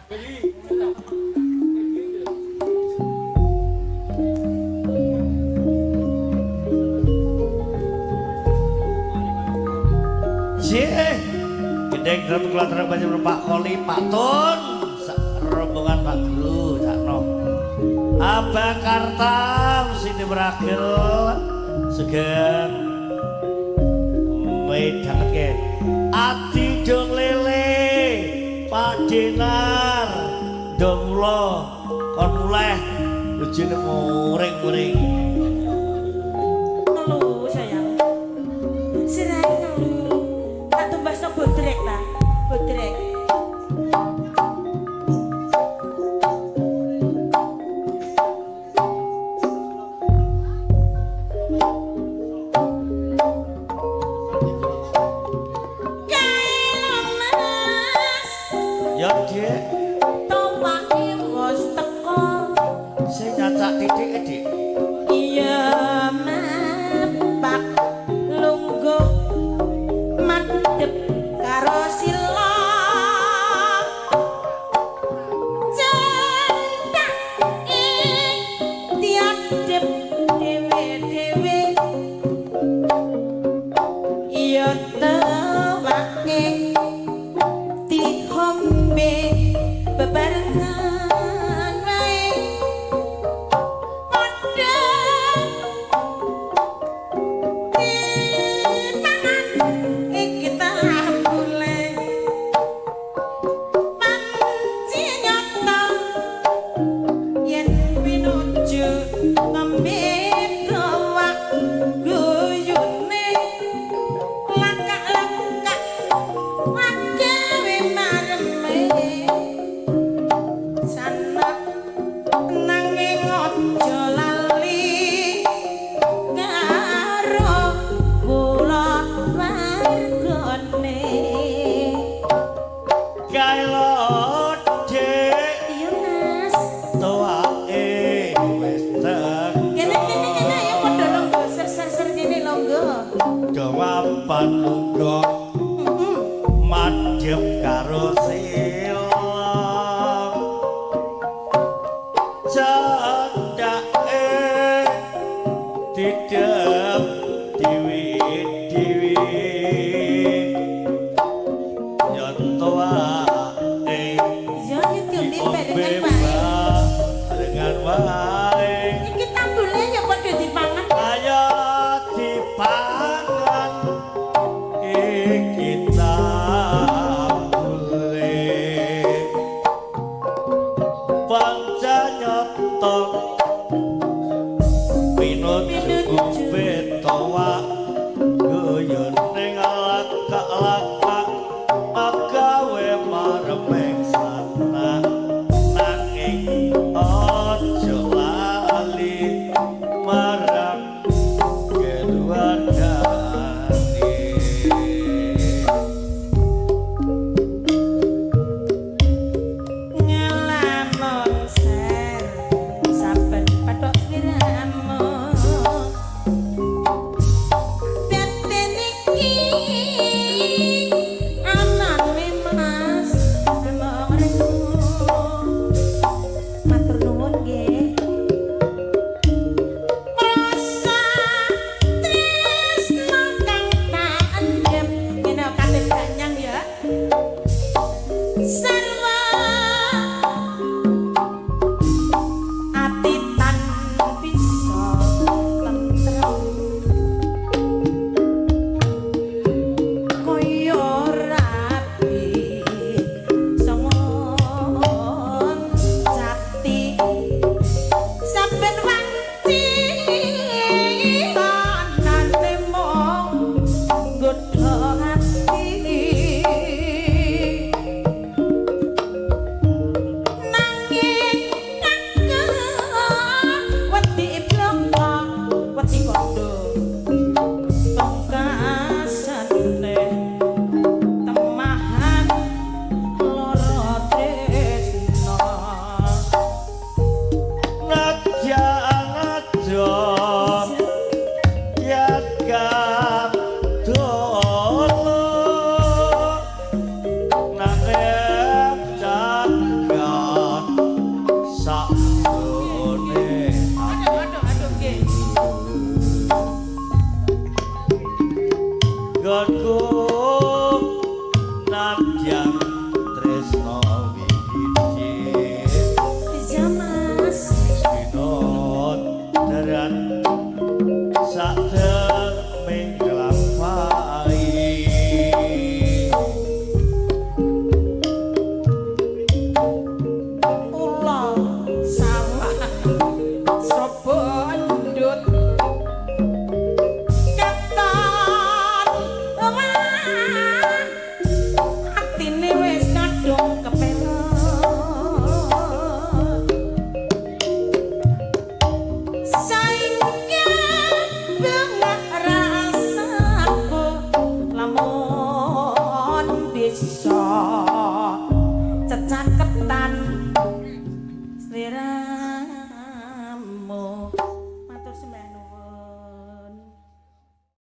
Cie, gendeng dalam keluarga banyak Pak Koli, Pak Tun, rombongan Pak Guru, Cak Nom. Abah Kartam, Siti Meragil, Sugeng, Medanget ke. Adi dong lele, Pak Dinar, dong mulo, kon muleh, ujine muring-muring. Ngelu sayang. Sirahe ngelu. Tak tumbasno bodrek ta. Bodrek. Kae lho, Mas. Ya, Dik, Towake wis teko. sing nyacak titik, Dik. Iya mapak lungguh madhep karo sila cendhake diadep dhewe-dhewe iya tewake dihombe bebarengan wae padha dipangan iki tabule panci nyata yen pinuju ngombe tuwak guyune lakak-lakak gawe mareme sanat nanging aja lali karo kula wargane. Kae lho, Dik. Iya Mas. Tuwake wis teko. Kene kene kene ayo padha longgo ser ser ser kene longgo. Do mapan lungguh madhep karo sila. Cendhake didep dewi-dewi. Ya tuwake Iya ya diombe barengan wae. Barengan wae.